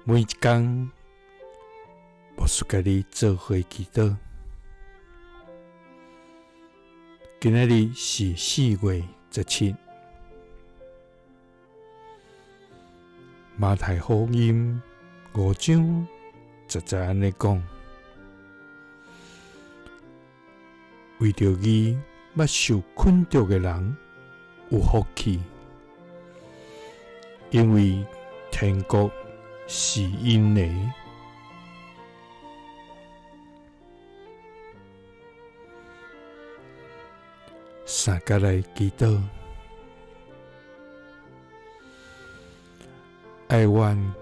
每一工，牧师佮你做伙祈禱。今仔日是4月17，馬太福音5章10節按呢講：為著義捌受困著的人有福氣，因為天國是𪜶的。三佮來祈禱，愛阮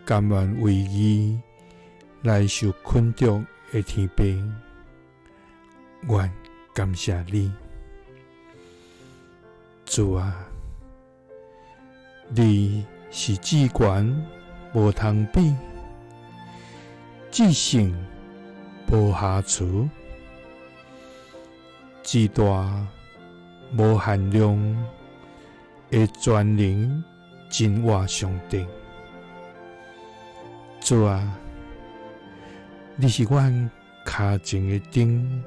甘願為義來受困著的天父，阮感謝你，主啊，你是至懸無通比，至聖無瑕疵，至大無限量的全能真活上帝。主啊，你是阮跤前的燈，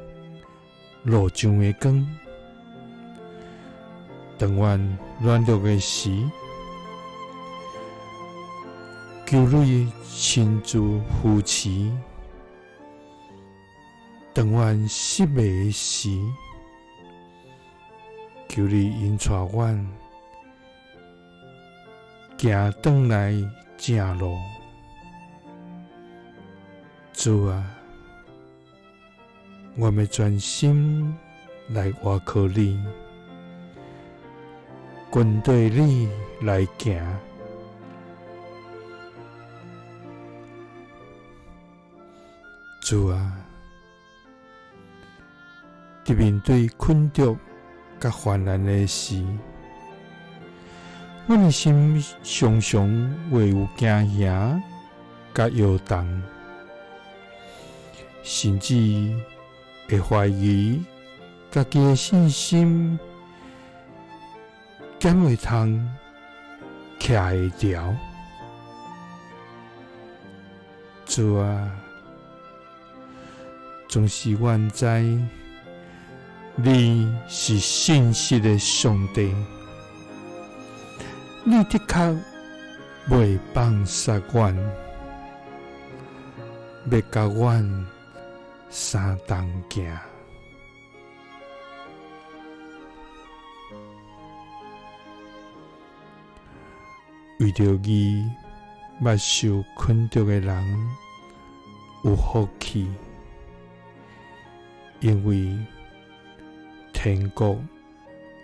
路上的光。當阮軟弱的時，求你親自扶持；當阮失迷的時，求你引帶阮行轉來正路。主啊，我欲專心來倚靠你，跟綴你來行。主啊，佇面對困著佮患難的時，阮的心常常會有驚嚇佮搖動，甚至會懷疑家己的信心敢會通徛會牢。主啊，總是阮知你是信實的上帝，你的確袂放殺阮，欲佮阮相同行。為著義捌受困著的人有福氣，因為天國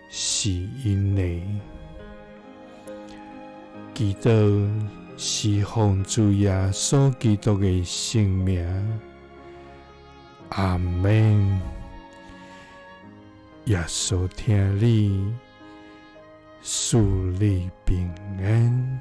是𪜶的。祈禱是奉主耶穌基督的聖名，阿們。耶穌疼你，賜你平安。